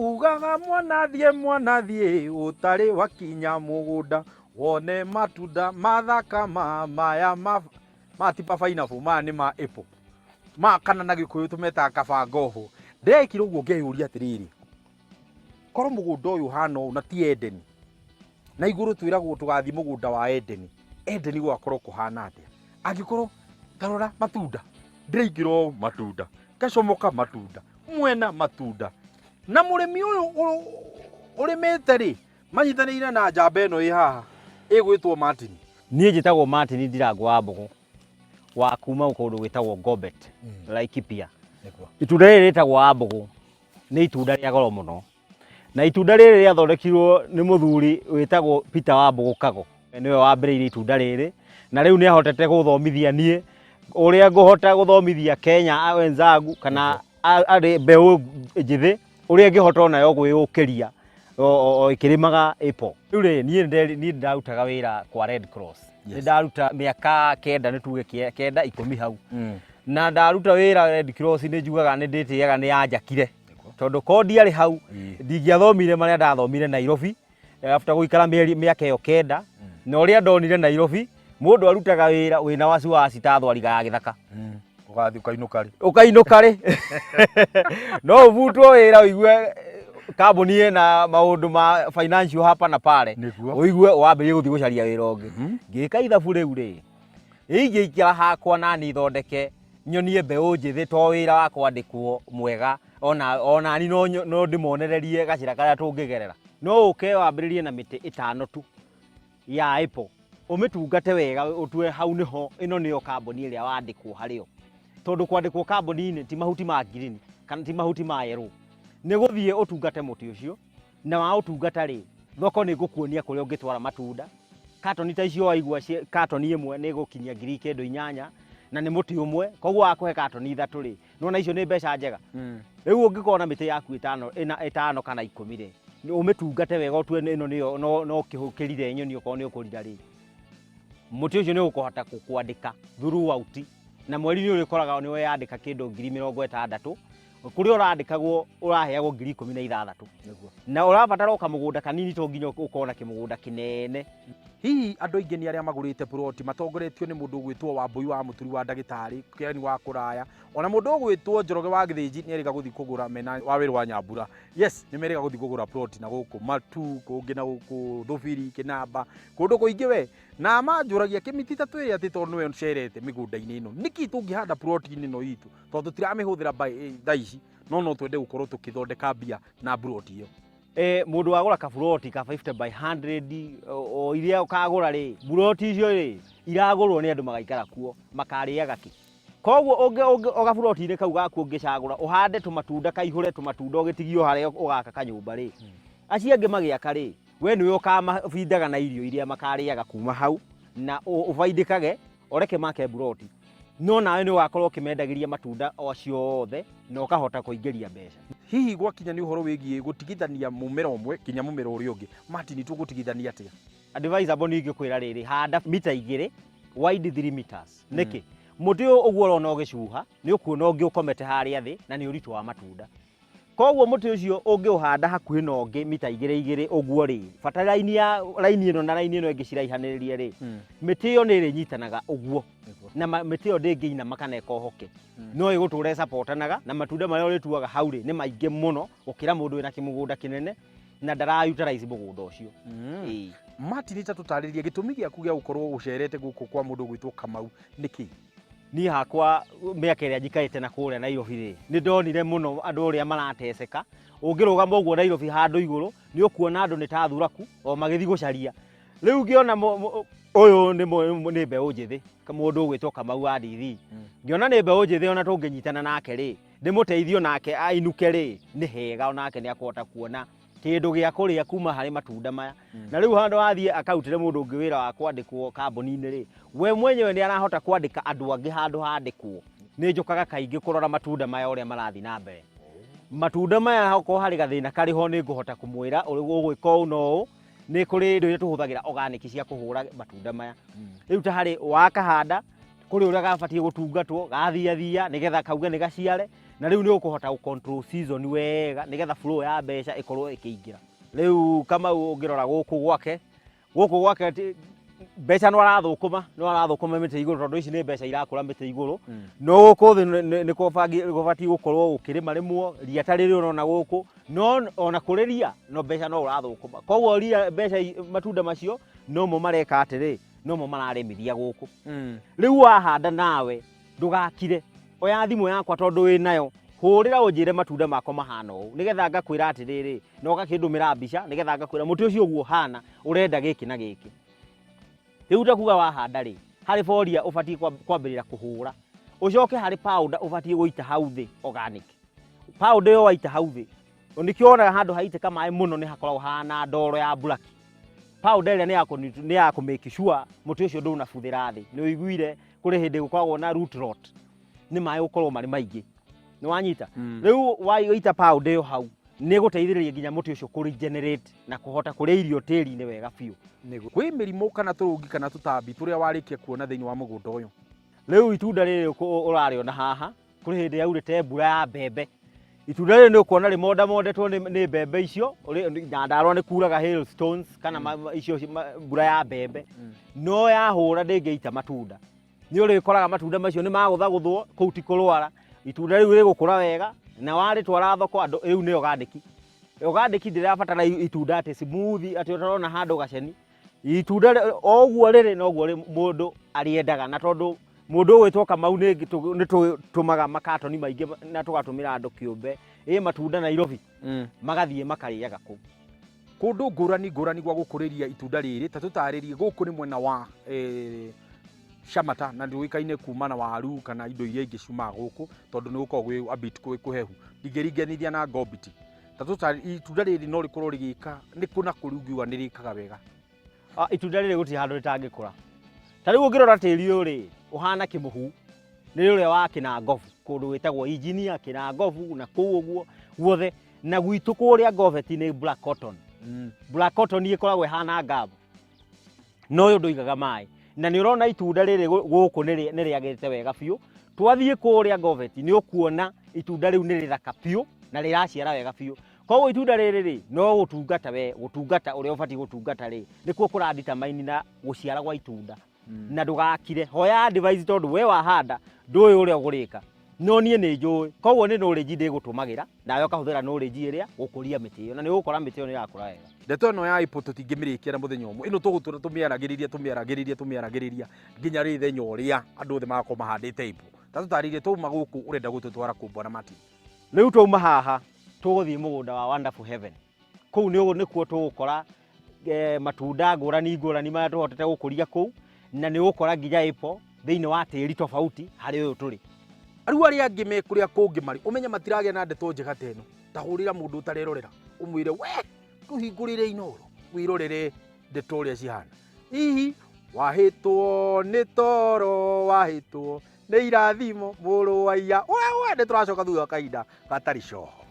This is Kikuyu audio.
Ugaga mwana thiĩ, mwana thiĩ, ũtarĩ wakinya mũgũnda wone matunda mathaka ma maya ma ma ti pineapple, maya nĩ ma apple, ma kana na Gĩkũyũ tũmetaga kaba ngohwo. Ndekire ũguo ngeyũria atĩrĩrĩ, korwo mũgũnda ũyũ ũhana ũũ na ti Edeni, na igũrũ twĩragwo tũgathiĩ mũgũnda wa Edeni, Edeni gũgakorwo kũhana atĩa? Angĩkorwo tarora matunda, ndĩraingĩra ũũ matunda, ngacomoka matunda, mwena matunda, na mũrĩmi ũyũ ũrĩmĩte rĩ, manyitanĩire na njamba ĩno ĩ haha ĩgwĩtwo Martin. Niĩ njĩtagwo Martin Ndirango wa Mbũgũ wa kuma kũndũ gwĩtagwo Ngobet, Laikipia. Itunda rĩrĩ rĩtagwo wa mbũgũ nĩ itunda rĩa goro mũno, na itunda rĩrĩ rĩathondekirwo nĩ mũthuri wĩtagwo Peter wa Mbũgũ Kago. Nĩwe wambĩrĩirie itunda rĩrĩ, na rĩu nĩ ahotete gũthomithia niĩ ũrĩa ngũhota gũthomithia Kenya wenzangu kana arĩ mbeũ njĩthĩ ũrĩa ĩngĩhota onayo gwĩyũkĩria o ĩkĩrĩmaga apple. Rĩu rĩ, niĩ niĩ ndarutaga wĩra kwa Red Cross. Nĩ ndaruta mĩaka 9, nĩ tuge 9, 10 hau. Na ndaruta wĩra Red Cross, nĩ njugaga nĩ ndĩtĩaga nĩ yanjakire, tondũ ko ndiarĩ hau ndingĩathomire marĩa ndathomire Nairobi after gũikara mĩeri mĩaka ĩyo 9. Na ũrĩa ndonire Nairobi, mũndũ arutaga wĩra wĩna wasiwasi ta thwariga ya gĩthaka. Ũgathiĩ ũkainũka rĩ? Ũkainũka rĩ? No ũbutwo wĩra, ũigue kambuni ĩna maũndũ ma financial hapa na pale. Ũigue wambĩrĩrie gũthiĩ gũcaria wĩra ũngĩ. Ngĩka ithabu rĩu rĩ, ingĩikara hakwa nani thondeke nyonie mbeũ njĩthĩ to wĩra wa kwandĩkwo mwega, onani no ndĩmonererie gacĩra karĩa tũngĩgerera. No ũke wambĩrĩrie na mĩtĩ 5 tu ya apple, ũmĩtungate wega, ũtue hau nĩho ĩno nĩyo kambuni ĩrĩa wandĩkwo harĩo, tondũ kwandĩkwo kambuni-inĩ ti mahuti ma green kana ti mahuti ma yellow, nĩ gũthiĩ ũtungate mũtĩ ũcio. Na wa ũtungata rĩ, thoko nĩ ngũkuonia kũrĩa ũngĩtwara matunda. Katoni ta icio waigua, katoni ĩmwe nĩ ĩgũkinyia ngiri kĩndũ 8, na nĩ mũtĩ ũmwe. Koguo wakũhe katoni 3 rĩ, nĩwona icio nĩ mbeca njega. Rĩu ũngĩkorwo na mĩtĩ yaku 5, 4, 5 kana 10 rĩ, ũmĩtungate wega, ũtue ĩno nĩyo no ũkĩrire nyoni okorwo nĩ ũkũrira rĩ, mũtĩ ũcio nĩ ũkũhota gũkwandĩka throughout, na mweri nĩ ũrĩkoraga nĩ weyandĩka kĩndũ 60,000, kũrĩa ũrandĩkagwo ũraheagwo 16,000. Na ũrabatara o kamũgũnda kanini, to nginya ũkorwo na kĩmũgũnda kĩnene. Hihi andũ aingĩ nĩ arĩa magũrĩte puroti matongoretio nĩ mũndũ ũgwĩtwo Wambũi wa Mũturi wa ndagĩtarĩ Ken wa kũraya, ona mũndũ ũgwĩtwo Njoroge wa Gĩthĩnji nĩ erĩga gũthiĩ kũgũra mena wa wĩrũ wa Nyambura. Yes, nĩ merĩga gũthiĩ kũgũra puroti na gũkũ Matu, kũngĩ na gũkũ Thũbiri, Kĩnamba, kũndũ kũingĩ we. Na manjũragia kĩmiti ta twĩre atĩ tondũ nĩwe ũcerete mĩgũnda-inĩ ĩno, nĩkĩ tũngĩhanda puroti-inĩ ĩno itũ, tondũ tũtiramĩhũthĩra thaa ici, no twende gũkorwo tũkĩthondeka mbia na puroti ĩyo. Mũndũ wagũra kaburoti ka 50 by 100, o iria ũkagũra rĩ, buroti icio rĩ iragũrwo nĩ andũ magaikara kuo, makarĩaga kĩ? Koguo o gaburoti-inĩ kau gaku ũngĩcagũra ũhande tũmatunda, kaihũre tũmatunda, ũgĩtigio harĩa ũgaka kanyũmba rĩ, acio angĩ magĩaka rĩ, we nĩwe ũkamabindaga na irio iria makarĩaga kuma hau, na ũbaindĩkage ũreke make buroti, no nawe nĩ ũgakorwo ũkĩmendagĩria matunda o acio othe na ũkahota kũingĩria mbeca. Hihi gwakinya nĩ ũhoro wĩgiĩ gũtigithania mũmera ũmwe nginya mũmera ũrĩa ũngĩ, Martin, tũgũtigithania atĩa? Advisable nĩ ingĩkwĩra rĩrĩ, handa mita 2, wide 3 meters. Nĩkĩ? Mũtĩ ũyũ ũguo ũrona ũgĩcuha, nĩ ũkuona ũngĩ ũkomete harĩa thĩ, na nĩ ũritũ wa matunda. Koguo mũtĩ ũcio ũngĩũhanda hakuhĩ na ũngĩ mita 2 2 ũguo rĩ, bata raini ya raini ĩno na raini ĩno ĩngĩ ciraihanĩrĩrie rĩ, mĩtĩ ĩyo nĩ ĩrĩnyitanaga ũguo, na mĩtĩ ĩyo ndĩngĩinama kana ĩkohoke, no ĩgũtũra ĩcapotanaga, na matunda marĩa ũrĩtuaga hau rĩ nĩ maingĩ mũno gũkĩra mũndũ wĩna kĩmũgũnda kĩnene na ndara utilize mũgũnda ũcio. Ĩĩ. Martin, ta tũtarĩrie gĩtũmi gĩaku gĩa gũkorwo ũcerete gũkũ kwa mũndũ ũgwĩtwo Kamau nĩkĩ? Niĩ hakwa mĩaka ĩrĩa njikarĩte na kũrĩa Nairobi rĩ, nĩ ndonire mũno andũ ũrĩa marateceka. Ũngĩrũgama ũguo Nairobi handũ igũrũ, nĩ ũkuona andũ nĩ ta thuraku o magĩthiĩ gũcaria. Rĩu ngĩona ũyũ nĩ mbeũ njĩthĩ, mũndũ ũgwĩtwo Kamau wa DV. Ngĩona nĩ mbeũ njĩthĩ, ona tũngĩnyitana nake rĩ, ndĩmũteithie onake ainũke rĩ, nĩ hega, onake nĩ akũhota kuona kĩndũ gĩa kũrĩa kuma harĩ matunda maya. Na rĩu handũ wathiĩ akarutĩre mũndũ ũngĩ wĩra wa kwandĩkwo kambuni-inĩ rĩ, we mwenyewe nĩ arahota kwandĩka andũ angĩ handũ handĩkwo. Nĩ njũkaga kaingĩ kũrora matunda maya ũrĩa marathiĩ na mbere. Matunda maya okorwo harĩ gathĩna karĩ ho, nĩ ngũhota kũmwĩra ũgwĩka ũũ na ũũ. Nĩ kũrĩ indo iria tũhũthagĩra organic cia kũhũra matunda maya. Rĩu ta harĩ wakahanda, kũrĩ ũrĩa gabatiĩ gũtungatwo, gathiathia nĩgetha kauge nĩ gaciare. Na rĩu nĩ ũkũhota gũ control season wega nĩgetha flow ya mbeca ĩkorwo ĩkĩingĩra. Rĩu Kamau ũngĩrora gũkũ gwake, gũkũ gwake mbeca no arathũkũma, no arathũkũma mĩtĩ igũrũ tondũ ici nĩ mbeca irakũra mĩtĩ igũrũ. No gũkũ thĩ nĩ gũbatiĩ gũkorwo gũkĩrĩma rĩmwo ria ta rĩrĩ ũrona gũkũ, no ona kũrĩ ria no mbeca no ũrathũkũma. Koguo ria mbeca matunda macio nomo mareka atĩrĩ, nomo mararĩmithia gũkũ. Rĩu wahanda nawe ndũgakire, oya thimũ yakwa tondũ wĩ nayo, hũrĩra ũnjĩre matunda makwa mahana ũũ, nĩgetha ngakwĩra atĩrĩrĩ, na ũgakĩndũmĩra mbica, nĩgetha ngakwĩra mũtĩ ũcio ũguo ũhana ũrenda gĩkĩ na gĩkĩ. Rĩu ta kuga wahanda rĩ, harĩ boria ũbatiĩ kwambĩrĩra kũhũra, ũcoke harĩ powder ũbatiĩ gũita hau thĩ organic. Powder ĩyo waita hau thĩ, nĩkĩo wonaga handũ haitĩka maĩ mũno nĩ hakoragwo hahana ndoro ya black. Powder ĩrĩa nĩ ya kũ make sure mũtĩ ũcio ndũnabuthĩra thĩ. Nĩ ũiguire kũrĩ hĩndĩ gũkoragwo na root rot, nĩ maĩ gũkorwo marĩ maingĩ. Nĩ wanyita? Rĩu waita powder ĩyo hau, nĩ ĩgũteithĩrĩria nginya mũtĩ ũcio kũ regenerate na kũhota kũrĩa irio tĩri-inĩ wega biũ. Nĩguo. Kwĩ mĩrimũ kana tũrũngi kana tũtambi tũrĩa warĩkia kuona thĩinĩ wa mũgũnda ũyũ? Rĩu itunda rĩrĩ ũrarĩona haha, kũrĩ hĩndĩ yaurĩte mbura ya mbembe. Itunda rĩrĩ nĩ ũkuona rĩmondamondetwo nĩ mbembe icio, Nyandarũa nĩ kuraga hailstones kana icio mbura ya mbembe. No yahũra ndĩngĩita matunda. Nĩ ũrĩkoraga matunda macio nĩ magũthagũthwo, kũu ti kũrwara. Itunda rĩu rĩgũkũra wega na warĩtwara thoko andũ, rĩu nĩ organic. Organic ndĩrabatara itunda atĩ smooth, atĩ ũtarona handũ gaceni. Itunda o ũguo rĩrĩ noguo mũndũ arĩendaga, na tondũ mũndũ ũgwĩtwo Kamau nĩ tũtũmaga makatoni maingĩ na tũgatũmĩra andũ kĩũmbe ĩ matunda Nairobi, magathiĩ makarĩaga kũu. Kũndũ ngũrani ngũrani gwa gũkũrĩria itunda rĩrĩ, ta tũtarĩrie gũkũ nĩ mwena wa Shamata na ndũĩkaine kuma na waru kana indo iria ingĩ ciumaga gũkũ tondũ nĩ gũkoragwo gwĩ a bit gwĩ kũhehu. Ndingĩringanithia na Ngobiti. Ta tũtarĩrie itunda rĩrĩ no rĩkorwo rĩgĩka nĩ kũ na kũ rĩu ngiuga nĩ rĩkaga wega? Itunda rĩrĩ gũtirĩ handũ rĩtangĩkũra. Ta rĩu ũngĩrora tĩri ũyũ rĩ, ũhana kĩmũhu, nĩ ũrĩa wa Kĩnangobu, kũndũ gwĩtagwo Engineer, Kĩnangobu na kũu ũguo guothe. Na gwitũ kũrĩa Ngobeti nĩ black cotton. Black cotton ĩkoragwo ĩhana ngabu, no ũyũ ndũigaga maĩ. Na nĩ ũrona itunda rĩrĩ gũkũ nĩ rĩagĩrĩte wega biũ. Twathiĩ kũrĩa Ngobeti nĩ ũkuona itunda rĩu nĩ rĩthaka biũ na rĩraciara wega biũ. Koguo itunda rĩrĩ rĩ, no gũtungata we, gũtungata ũrĩa ũbatiĩ gũtungata rĩ, nĩkuo kũra determine na gũciara gwa itunda. Na ndũgakire, hoya advice tondũ we wahanda ndũĩ ũrĩa ũgũrĩka. No niĩ nĩ njũĩ, koguo nĩ knowledge ndĩgũtũmagĩra, nawe ũkahũthĩra knowledge ĩrĩa gũkũria mĩtĩ ĩyo, na nĩ ũgũkora mĩtĩ ĩyo nĩ ĩrakũra wega. Ndeto ĩno ya apple tũtingĩmĩrĩkia na mũthenya ũmwe, ĩno tũgũtũra tũmĩaragĩrĩria, tũmĩaragĩrĩria, tũmĩaragĩrĩria nginya rĩthenya ũrĩa andũ othe magakorwo mahandĩte apple. Ta tũtarĩrie twauma gũkũ ũrenda gũtũtwara kũ Bwana Martin? Rĩu twauma haha tũgũthiĩ mũgũnda wa Wonderful Heaven. Kũu nĩkuo tũgũkora matunda ngũrani ngũrani marĩa tũhotete gũkũria kũu, na nĩ ũgũkora nginya apple thĩinĩ wa tĩri tofauti harĩ ũyũ tũrĩ. Rĩu arĩa angĩ me kũrĩa kũngĩ marĩ, ũmenye matiragĩa na ndeto njega ta ĩno. Ta hũrĩra mũndũ ũtarerorera, ũmwĩre we tũhingũrĩre Inooro wĩrorere ndeto ũrĩa cihana. Hihi wahĩtwo nĩ toro, wahĩtwo nĩ irathimo mũrũ wa iya. We, we, nĩ tũracoka thutha wa kahinda gatarĩ coho.